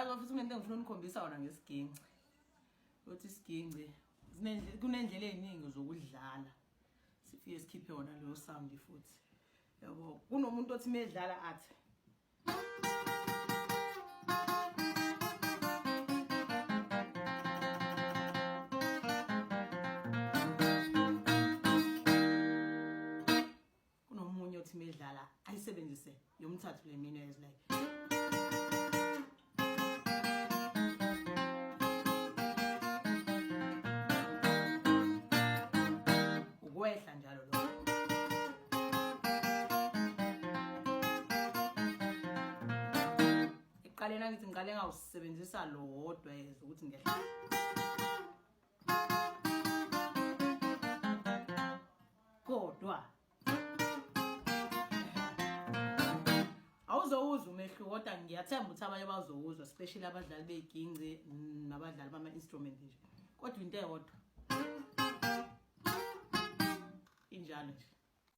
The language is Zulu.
Yazi futhi kunento engifuna unikhombisa wona ngesiginci. Uthi isiginci kunendlela eziningi zokudlala. Sifike sikhiphe wona leyo sound futhi. Yabo kunomuntu othi medlala athi kunomunye othi medlala ayisebenzise yomthathu le minwe is like ukwehla njalo lokho. Ekuqaleni angithi ngiqale ngawusebenzisa lo wodwa yezwa ukuthi ngehla kodwa awuzowuzwa umehluko, kodwa ngiyathemba ukuthi abanye bazowuzwa, especially abadlali bey'ginci nabadlali bama-instrument nje, kodwa into eyodwa injalo nje.